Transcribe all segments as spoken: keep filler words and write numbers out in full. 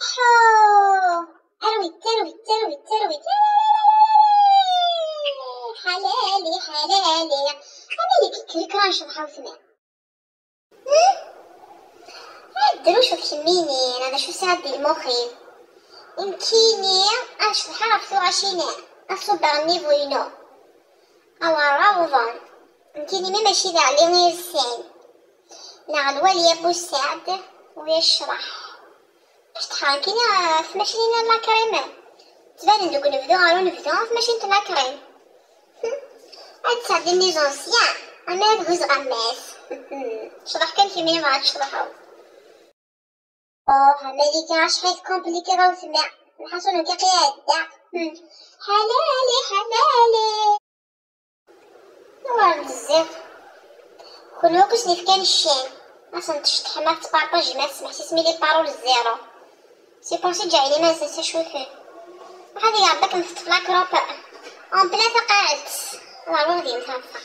Ḥu! Arwi, arwi, arwi, arwi. Ḥalali, ḥalali. Ama nekk kri kra ncḍeḥ a wetma. Hmm? Ad druc ur tkemmini, neɣ d acu sɛad di lmux-im? Nekkini ad ceḍḥeɣ ɣef tuɣacin-a, ad ṣubbeɣ nnivu-inu. Awer awḍen. Nekkini mi mačči d Ɛli Irsan, neɣ Lwali Abu Saɛd, u yecḍeḥ. Acḥal kini ɣef tmacinin n lakrim. Ttbanen deg unebdu ɣer unebdu ɣef tmacint n lakrim. Ad tesɛeddim les anciens, ama ad huzzeɣ ammas. Cḍeḥ kan kemmini ma ad tecḍeḥeḍ. Oh, a Malika, acḥal tkomplikiḍ a wetma. Lḥaṣun nekk iɛedda. Ḥalali, ḥalali. Ur d-zziɣ. Kunwi akk i sen-ifkan ccan. Ad sen-tceṭṭḥem, ad tettparṭajim, ad tesmeḥsisem i les paroles zéro. C'est pour ça ǧeɛlen iman-nsen s acuten. Ad iɣab akken teṭṭef la croix en plein taqaɛet. Ad ṛwuɣ deg-m taḍsa.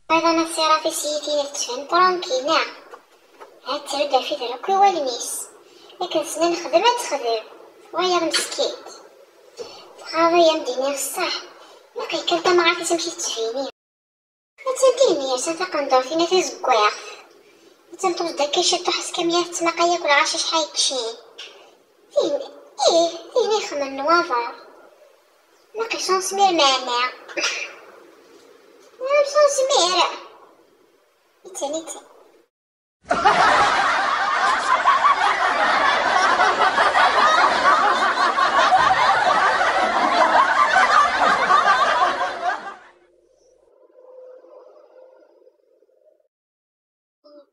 Bɣiḍ a Nasirat i s-yitini tettban tranquille, neɣ? Ha-tt-a ur d-terfi ara akk i wallen-is. Akken s-nnan xdem ad texdem. Wayeḍ meskint. Tɣaḍ-iyi a m-d-iniɣ ṣṣeḥ. Ilaq kan tamɣart-is amek i tettbini. Attan tin yersan taqendurt-inna tazeggaɣt. Attan tuẓ-d akka ciṭuḥ s kamya tettmaqay akk lɣaci acḥal ččin. Tin, ih, tin ixemmen nwaḍer. Naqis unsmir meɛna. Naqis unsmir. Ittan, ittan.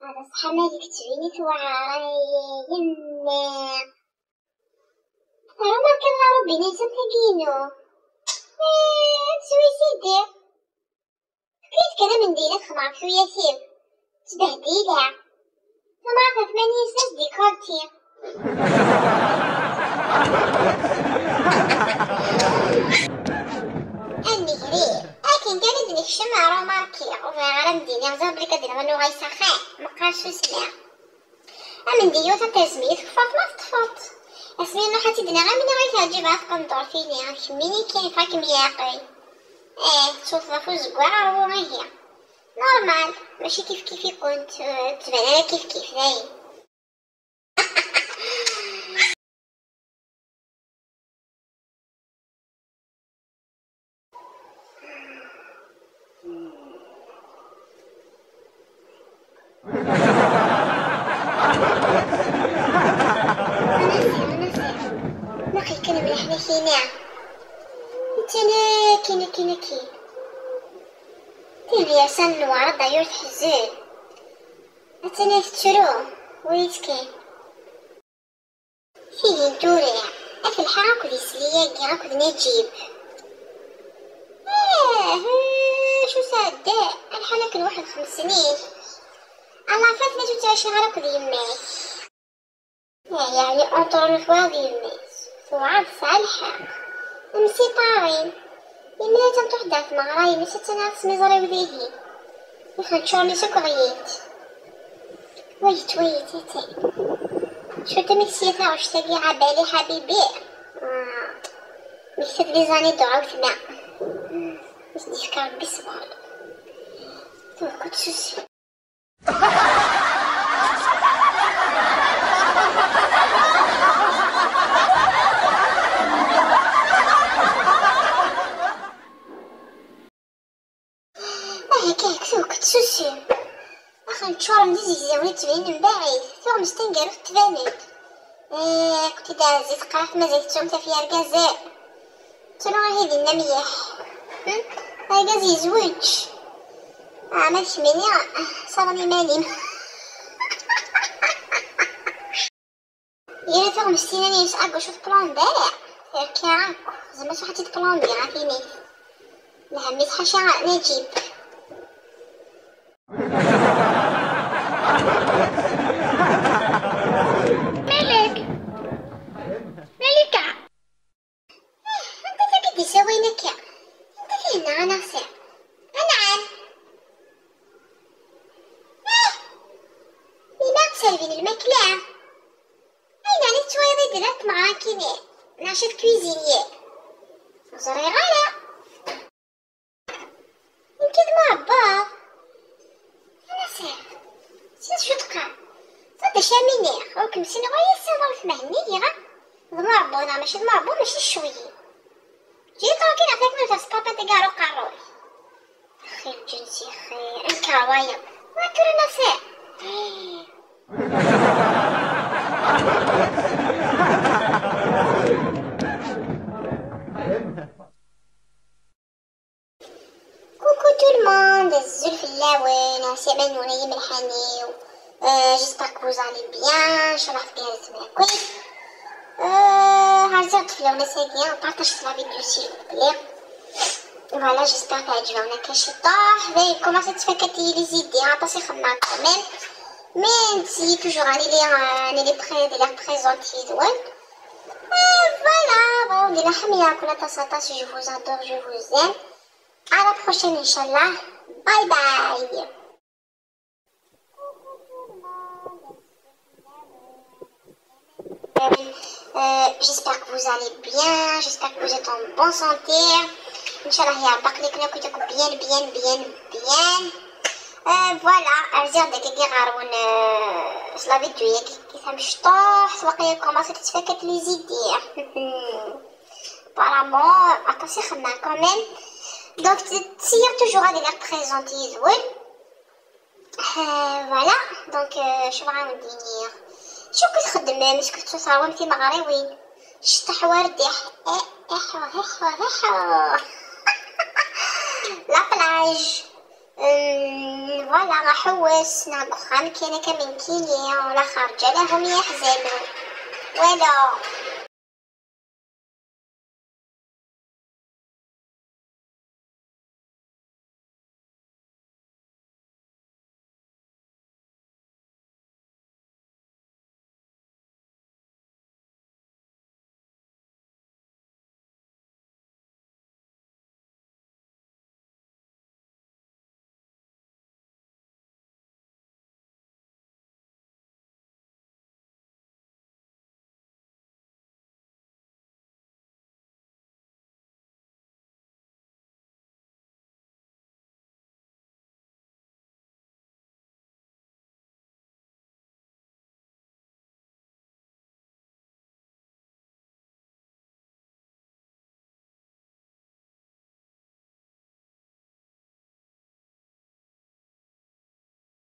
Ad aṣeḥḥa Malik tettbini tewɛer ay yemma. Tṛumaḍ kan la robinette am tagi-inu. Eh, ad teswisidiḍ. Fkiɣ-d kan amendilat xemɣ tuyat-iw. Sbehdileɣ. Tamɣart n tmanyin snas dikulti. A nnger-iw, akken kan i d-nekcem ɣer umarki, ur bɣiɣ ara ad m-d-iniɣ, ẓer belli ad d-iniɣ ad nuɣal s axxam, meqqar susmi. Amendiyu, atan terẓem-iyi tkeffart ma teṭṭfeḍ. Asmi nruḥ ad tt-id-nɣer, am nniɣ i teɛǧib ɣer tqendurt-ini, d kemmini kan yeffeɣ-ikem yeɛqel. Eh, tettewteḍ ɣef uzeggaɣ ɣer wuɣihi. Normal, mačči kifkif-ikent, eh, ur d-tban ara kifkif, dayen. Naqi kan mliḥ lakina. Netta nekkini, nekkini, nekkini. Tin yersan Newwara d'ailleurs teḥzen. Attan tettru, wayt kan. Tihin tura, ad telḥa akked yisli-agi akked Naǧib. Ah, acu sɛedda, lḥal akken waḥed xems snin. Allah fat ma ur ttɛiceɣ ara akked yemma-k. Ah, yeɛni entre nous d yemma-s. Tewɛer tesɛa lḥeqq. Msiparin. Imir attan truḥ-d ɣer tmeɣra-ines, attan ɣer tesmiẓriw dihin. Ixen ččuren-is akk ɣyint. Wayt, wayt, atay. Cwiṭ mi tesla taɣect-agi, ɛabali ḥabibi. Ah, mekta-d les années de ɛawtma. I s-d-yefka Rebbi ṣṣber. Tuɣ kutt susem. Ah, akka, tuɣ kutt susem. Axen ččuren d izegzawen i d-ttbanen mbaɛid, tuɣmest taneggarut tban-d. Eh, akked-id ɛezzi teqqar tmaziɣt tum taf yergazen. Ttru ihi dinna mliḥ. Hm? Argaz yezweǧ. Ah, ma d kemmini, saḍan iman-im. Yal tuɣmest-ina n yesɛa deg wacu tplan bala terka akk. Zama s waḥed tplan bi ɣef init. Lhem-is ḥaca Najib. Malik! Malika! Ah, anta tagi d-isawin akka? Anta tinna a Nasir? Anɛam! Lmakla. Ayen ɛni tettwayeḍ i d-rrat tmeɣra-kini? Neɣ cef cuisinier? Ur ẓriɣ ara. Nekk d Muɛebber. Ana sɛiɣ. Si cwi teqqar. Ẓad acu am iniɣ. Ur kem-ssineɣ ara, yessaweḍ Mhenni, iɣa. D Muɛebber neɣ mačči d Muɛebber, mačči d cwi. Ǧǧi-yi ṭṭerki neɣ takmurt ɣer skapit-agi ɣer uqerruy. Axi lǧens, axi, anka wayeḍ. Wa tura nasa. Coucou tout le monde, azul fell-awen, ɛsiman-nwen ay imelḥan-iw. Euh, j'espère que vous allez bien, ncallah tgerrzem akk. Euh, rziɣ-d fell-awen ass-agi, partagez la vidéo s'il vous plaît. Voilà, j'espère teɛǧeb-awen akka ciṭuḥ. Dayen, commencé ttfakkat-iyi les idées, aṭas i xedmeɣ quand même. Mais nessaye toujours ad nili, euh, ad nili prêt, ad iliɣ présente yid-wen. Euh, voilà, voilà, ur d-nella ḥemmleɣ-ken aṭas aṭas, je vous adore, je vous aime. À la prochaine, Inch'Allah. Bye bye. Euh, j'espère que vous allez bien, j'espère que vous êtes en bonne santé. Inch'Allah, ya Rabbi, que nous bien, bien, bien, bien. Euh, voilà, rziɣ-d dagi ɣer-wen, euh, s la vidéo-agi tamecṭuḥt, waqila commencé ttfakkat les idées. Apparemment, aṭas i xedmeɣ quand même. Donc, essayer toujours ad iliɣ présente yid-wen. Euh, voilà, donc, euh, acu bɣa ad wen-d-iniɣ? Acu i txeddmem? Est-ce que tettwaṣerwem timeɣriwin? Cṭeḥ werdiḥ. Eh, eh, eh, eh, eh. La plage. Euh, voilà, aḥewwes, neɣ deg uxxam kan akka nekkini, wala xerǧ, ala hum yeḥzanen. Voilà.